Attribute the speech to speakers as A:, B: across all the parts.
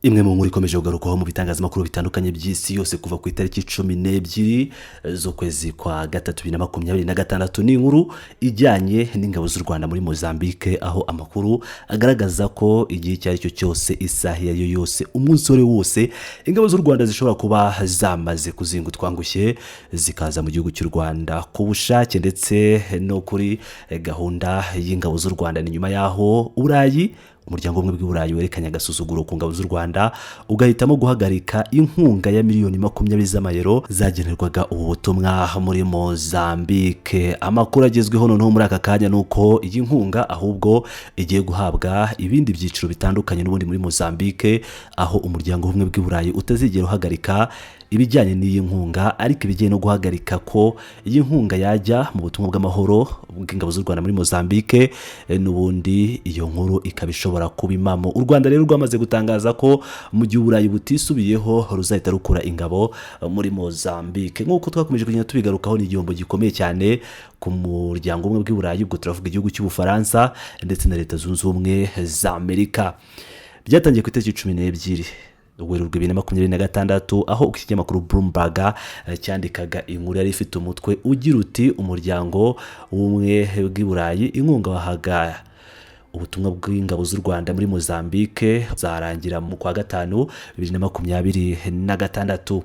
A: Imwe mu nkuru ikomeje kugarukwaho mu bitangazamakuru bitandukanye by'isi yose kuva ku itariki 12 z'ukwezi kwa gatatu 2026 ni inkuru ijyanye n'ingabo z'u Rwanda muri Mozambique, aho amakuru agaragaza ko igihe icyo ari cyo cyose, isaha iyo ari yo yose, umunsi uwo ari wo wose, ingabo z'u Rwanda zishobora kuba zamaze kuzinga utwangushye zikaza mu gihugu cy'u Rwanda ku bushake ndetse no kuri gahunda y'ingabo z'u Rwanda. Ni nyuma y'aho Uburayi, Umuryango w'Ubumwe bw'Uburayi, werekanye agasuzuguro ku ngabo z'u Rwanda, ugahitamo guhagarika inkunga ya miliyoni 20 z'amayero zagenerwaga ubu butumwa muri Mozambique. Amakuru agezweho noneho muri aka kanya ni uko iyi nkunga ahubwo igiye guhabwa ibindi byiciro bitandukanye n'ubundi muri Mozambique, aho Umuryango w'Ubumwe bw'Uburayi utazigera uhagarika ibijyanye n'iyi nkunga, ariko ibijyanye no guhagarika ko iyi nkunga yajya mu butumwa bw'amahoro bw'ingabo z'u Rwanda muri Mozambique, n'ubundi iyo nkuru ikaba ishobora kuba impamo. U Rwanda rero rwamaze gutangaza ko mu gihe Uburayi butisubiyeho ruzahita rukura ingabo muri Mozambique. Nk'uko twakomeje kugenda tubigarukaho, ni igihombo gikomeye cyane ku Muryango Umwe bw'Uburayi, ubwo turavuga igihugu cy'Ubufaransa ndetse na Leta Zunze Ubumwe za Amerika. Byatangiye ku itariki 12 Werurwe 2026, aho ikinyamakuru Bloomberg cyandikaga inkuru yari ifite umutwe ugira uti: "Umuryango w'Ubumwe bw'i Burayi, inkunga wahaga ubutumwa bw'ingabo z'u Rwanda muri Mozambique zarangira mu kwa gatanu 2026."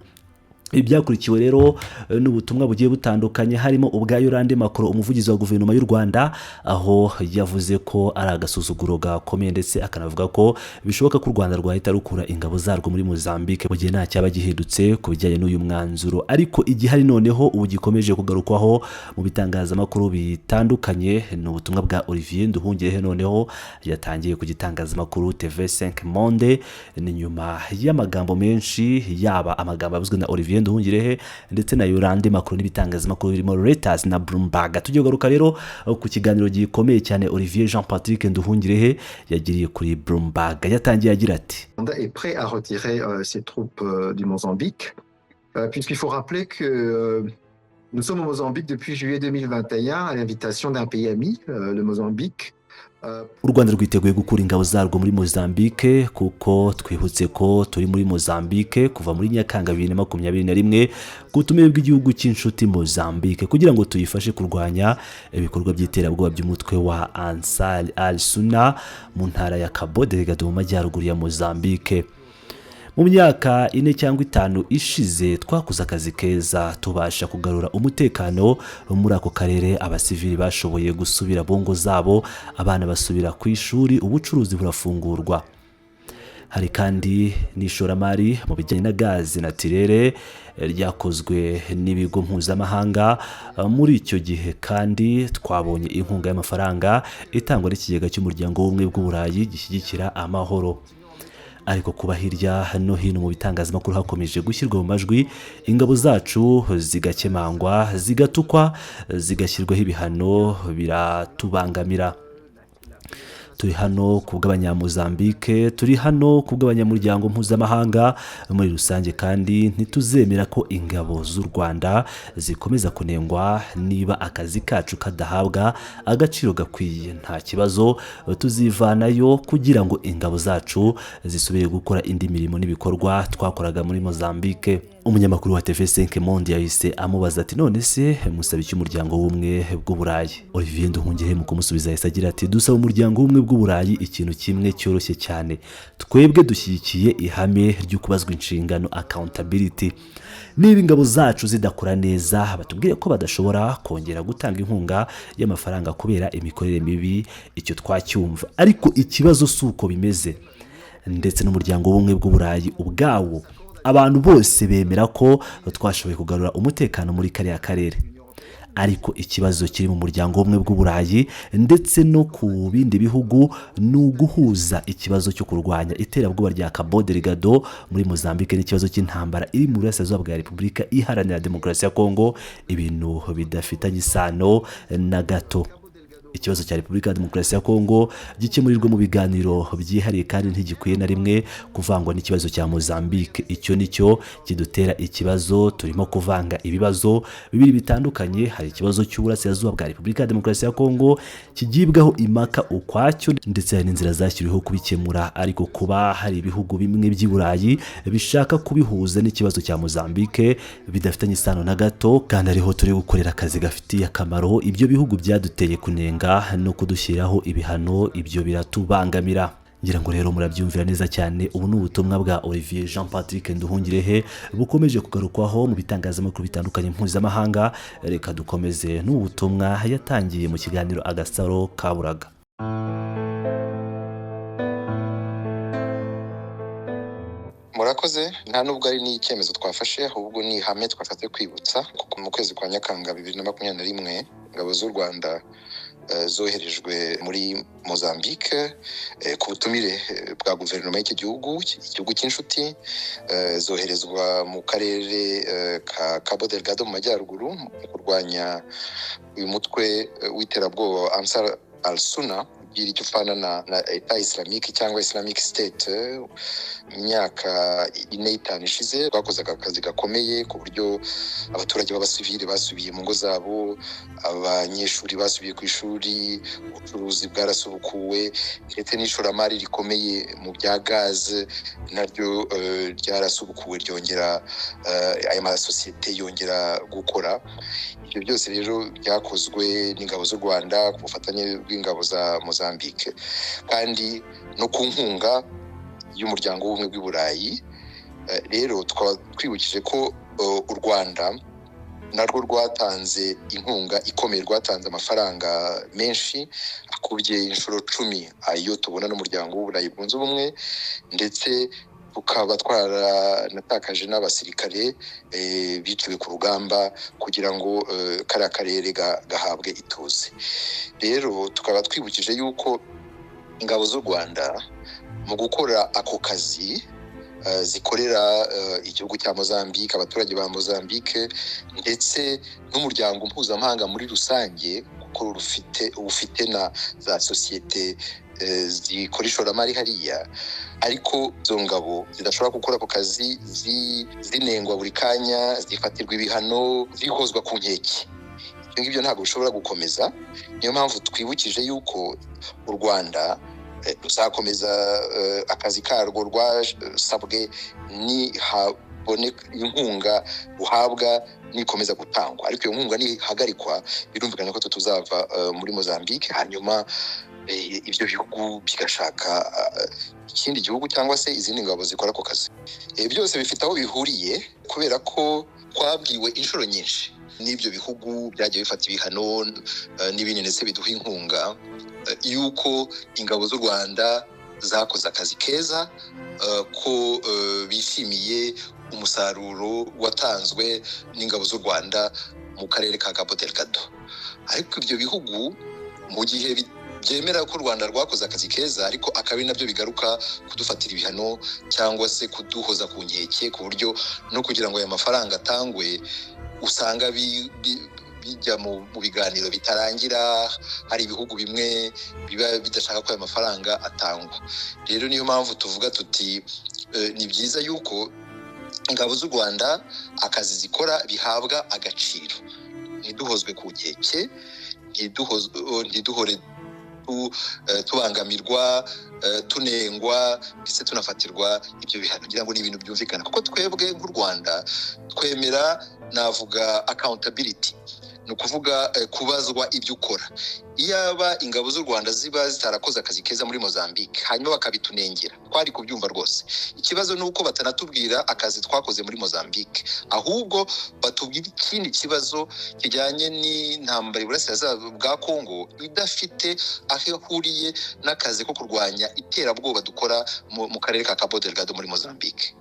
A: Ibi byakurikiwe rero n'ubutumwa bugiye butandukanye, harimo ubwa Yolande Makolo, umuvugizi wa guverinoma y'u Rwanda, aho yavuze ko ari agasuzuguro gakomeye, ndetse akanavuga ko bishoboka ko u Rwanda rwahita rukura ingabo zarwo muri Mozambique mu gihe nta cyaba gihindutse ku bijyanye n'uyu mwanzuro. Ariko igihari noneho ubu gikomeje kugarukwaho mu bitangazamakuru bitandukanye ni ubutumwa bwa Olivier Nduhungirehe noneho yatangiye ku gitangazamakuru TV5 Monde. Ni nyuma y'amagambo menshi, yaba amagambo yavuzwe na Olivier Nduhungirehe ndetse na Yolande Makolo n'ibitangazamakuru birimo Reuters na Bloomberg. Tugiye kugaruka rero ku kiganiro gikomeye cyane Olivier Jean Patrick Nduhungirehe yagiriye kuri Bloomberg. Yatangiye agira ati:
B: est prêt à retirer ses troupes du Mozambique, puisqu'il faut rappeler que nous sommes au Mozambique depuis juillet 2021 à l'invitation d'un pays ami, le Mozambique.
A: U Rwanda rwiteguye gukura ingabo zarwo muri Mozambique, kuko twibutse ko turi muri Mozambique kuva muri Nyakanga 2021 ku butumire bw'igihugu cy'inshuti Mozambique, kugira ngo tuyifashe kurwanya ibikorwa by'iterabwoba by'umutwe wa Ansar al Suna mu ntara ya Cabo Delgado mu majyaruguru ya Mozambique. Mu myaka 4 cyangwa 5 ishize twakoze akazi keza, tubasha kugarura umutekano muri ako karere. Abasivili bashoboye gusubira mu ngo zabo, abana basubira ku ishuri, ubucuruzi burafungurwa. Hari kandi n'ishoramari mu bijyanye na gaz naturel ryakozwe n'ibigo mpuzamahanga. Muri icyo gihe kandi twabonye inkunga y'amafaranga itangwa n'Ikigega cy'Umuryango w'Ubumwe bw'Uburayi gishyigikira amahoro. Ariko kuba hirya no hino mu bitangazamakuru hakomeje gushyirwa mu majwi ingabo zacu, zigakemangwa, zigatukwa, zigashyirwaho ibihano, biratubangamira. Turi hano ku bw'Abanyamuzambike, turi hano ku bw'abanyamuryango mpuzamahanga muri rusange, kandi ntituzemera ko ingabo z'u Rwanda zikomeza kunengwa niba akazi kacu kadahabwa agaciro gakwiye. Nta kibazo, tuzivanayo kugira ngo ingabo zacu zisubire gukora indi mirimo n'ibikorwa twakoraga muri Mozambique. Umunyamakuru wa TV5 Monde yahise amubaza ati: "None se musaba iki Umuryango w'Ubumwe bw'Uburayi?" Olivier Nduhungirehe mu kumusubiza yahise agira ati: "Dusaba Umuryango w'Ubumwe bw'Uburayi ikintu kimwe cyoroshye cyane. Twebwe dushyigikiye ihame ryo kubazwa inshingano, accountability. Niba ingabo zacu zidakora neza, batubwire ko badashobora kongera gutanga inkunga y'amafaranga kubera imikorere mibi, icyo twacyumva. Ariko ikibazo si uko bimeze, ndetse n'Umuryango w'Ubumwe bw'Uburayi ubwawo, abantu bose bemera ko twashoboye kugarura umutekano muri kariya karere. Ariko ikibazo kiri mu Muryango w'Ubumwe bw'Uburayi ndetse no ku bindi bihugu ni uguhuza ikibazo cyo kurwanya iterabwoba rya Cabo Delgado muri Mozambique n'ikibazo cy'intambara iri mu burasirazuba bwa Repubulika Iharanira Demokarasi ya Kongo, ibintu bidafitanye isano na gato." Ikibazo cya Repubulika ya Demokarasi ya Kongo gikemurirwa mu biganiro byihariye kandi ntigikwiye na rimwe kuvangwa n'ikibazo cya Mozambique. Icyo nicyo kidutera ikibazo, turimo kuvanga ibibazo bibiri bitandukanye. Hari ikibazo cy'uburasirazuba bwa Repubulika ya Demokarasi ya Kongo kigibwaho impaka ukwacyo, ndetse hari n'inzira zashyiriweho kubikemura, ariko kuba hari ibihugu bimwe by'i Burayi bishaka kubihuza n'ikibazo cya Mozambique bidafitanye isano na gato, kandi ariho turi gukorera akazi gafitiye akamaro ibyo bihugu byaduteye kunenga no kudushyiraho ibihano, ibyo biratubangamira. Ngira ngo rero murabyumvira neza cyane. Ubu ni ubutumwa bwa Olivier Jean Patrick Nduhungirehe bukomeje kugarukwaho mu bitangazamakuru bitandukanye mpuzamahanga. Reka dukomeze n'ubu butumwa yatangiye mu kiganiro Agasaro Kaburaga.
B: Murakoze. Nta nubwo ari n'icyemezo twafashe, ahubwo ni ihame twashatse kwibutsa, kuko mu kwezi kwa Nyakanga 2021 ingabo z'u Rwanda zoherejwe muri Mozambique ku butumire bwa guverinoma y'iki gihugu, igihugu cy'inshuti, zoherezwa mu karere ka Cabo Delgado mu majyaruguru mu kurwanya uyu mutwe w'iterabwoba Ansar al-Sunna, ugira icyo upfana na Eta Islamique cyangwa Islamic State. Imyaka 4-5 ishize twakoze akazi gakomeye ku buryo abaturage b'abasivili basubiye mu ngo zabo, abanyeshuri basubiye ku ishuri, ubucuruzi bwarasubukuwe, ndetse n'ishoramari rikomeye mu bya gaze naryo ryarasubukuwe, ryongera aya masosiyete yongera gukora. Ibyo byose rero byakozwe n'ingabo z'u Rwanda ku bufatanye bw'ingabo za Mozambique kandi no ku nkunga y'umuryango w'ubumwe bw'i Burayi. Rero tukaba twibukije ko u Rwanda narwo rwatanze inkunga ikomeye, rwatanze amafaranga menshi akubye inshuro 10 ayo tubona n'umuryango w'Uburayi bwunze ubumwe, ndetse tukaba twaranatakaje n'abasirikare biciwe ku rugamba kugira ngo kariya karere gahabwe ituze. Rero tukaba twibukije yuko ingabo z'u Rwanda mu gukora ako kazi zikorera igihugu cya Mozambique, abaturage ba Mozambique ndetse n'umuryango mpuzamahanga muri rusange, kuko ufite na za sosiyete zikora ishoramari hariya, ariko izo ngabo zidashobora gukora ako kazi zinengwa buri kanya, zifatirwa ibihano, zihozwa ku nkeke. Ibyo ngibyo ntabwo bishobora gukomeza. Niyo mpamvu twibukije yuko u Rwanda ruzakomeza akazi karwo rwasabwe nihaboneka inkunga ruhabwa nikomeza gutangwa, ariko iyo nkunga nihagarikwa birumvikana ko tuzava muri Mozambique, hanyuma ibyo bihugu bigashaka ikindi gihugu cyangwa se izindi ngabo zikora ako kazi. Byose bifite aho bihuriye, kubera ko twabwiwe inshuro nyinshi n'ibyo bihugu byagiye bifata ibihano n'ibindi ndetse biduha inkunga yuko ingabo z'u Rwanda zakoze akazi keza, ko bishimiye umusaruro watanzwe n'ingabo z'u Rwanda mu karere ka Cabo Delgado. Ariko ibyo bihugu mu gihe byemera ko u Rwanda rwakoze akazi keza, ariko akabi nabyo bigaruka kudufatira ibihano cyangwa se kuduhoza ku nkeke, ku buryo no kugira ngo aya mafaranga atangwe usanga bijya mu biganiro bitarangira. Hari ibihugu bimwe biba bidashaka ko aya mafaranga atangwa. Rero niyo mpamvu tuvuga tuti ni byiza yuko ingabo z'u Rwanda akazi zikora bihabwa agaciro, ntiduhozwe ku nkeke, ntiduhore tubangamirwa, tunengwa, ndetse tunafatirwa ibyo bihano. Ngira ngo ni ibintu byumvikana, kuko twebwe nk'u Rwanda twemera, navuga accountability, ni ukuvuga kubazwa ibyo ukora. Iyaba ingabo z'u Rwanda ziba zitarakoze akazi keza muri Mozambique hanyuma bakabitunengera, twari kubyumva rwose. Ikibazo ni uko batanatubwira akazi twakoze muri Mozambique, ahubwo batubwira ikindi kibazo kijyanye n'intambara iburasirazuba bwa Kongo idafite aho ihuriye n'akazi ko kurwanya iterabwoba dukora mu karere ka Cabo Delgado muri Mozambique.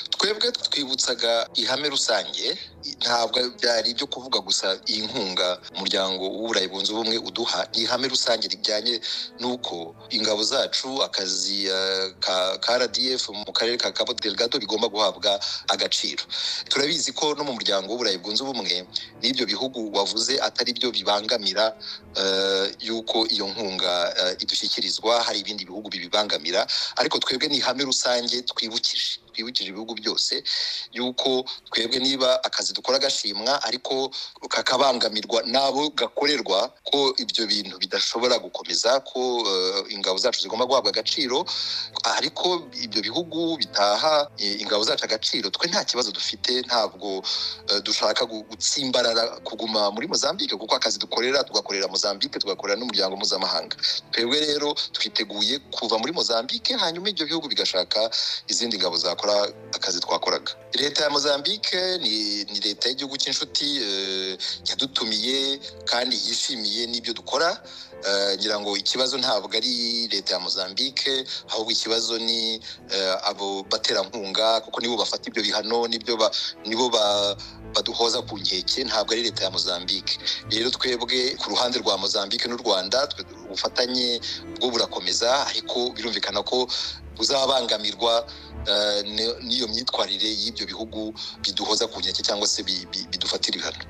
B: Twebwe twibutsaga ihame rusange, ntabwo byari ibyo kuvuga gusa. Iyi nkunga umuryango w'Uburayi Bwunze Ubumwe uduha ni ihame rusange rijyanye n'uko ingabo zacu, akazi ka RDF mu karere ka Cabo Delgado bigomba guhabwa agaciro. Turabizi ko no mu muryango w'Uburayi Bwunze Ubumwe n'ibyo bihugu wavuze atari byo bibangamira yuko iyo nkunga idushyikirizwa, hari ibindi bihugu bibibangamira. Ariko twebwe ni ihame rusange twibukije ibihugu byose yuko twebwe niba akazi dukora gashimwa ariko kakabangamirwa n'abo gakorerwa, ko ibyo bintu bidashobora gukomeza, ko ingabo zacu zigomba guhabwa agaciro. Ariko ibyo bihugu bitaha ingabo zacu agaciro, twe nta kibazo dufite. Ntabwo dushaka gutsimbarara kuguma muri Mozambique, kuko akazi dukorera tugakorera Mozambique, tugakorera n'umuryango mpuzamahanga. Twebwe rero twiteguye kuva muri Mozambique, hanyuma ibyo bihugu bigashaka izindi ngabo zakora akazi twakoraga. Leta ya Mozambique ni leta y'igihugu cy'inshuti, yadutumiye kandi yishimiye n'ibyo dukora. Ngira ngo ikibazo ntabwo ari leta ya Mozambique, ahubwo ikibazo ni abo baterankunga, kuko nibo bafata ibyo bihano, nibo baduhoza ku nkeke, ntabwo ari leta ya Mozambique. Rero twebwe ku ruhande rwa Mozambique n'u Rwanda, ubufatanye bwo burakomeza, ariko birumvikana ko buzabangamirwa n'iyo myitwarire y'ibyo bihugu biduhoza ku nkeke cyangwa se bidufatira ibihano.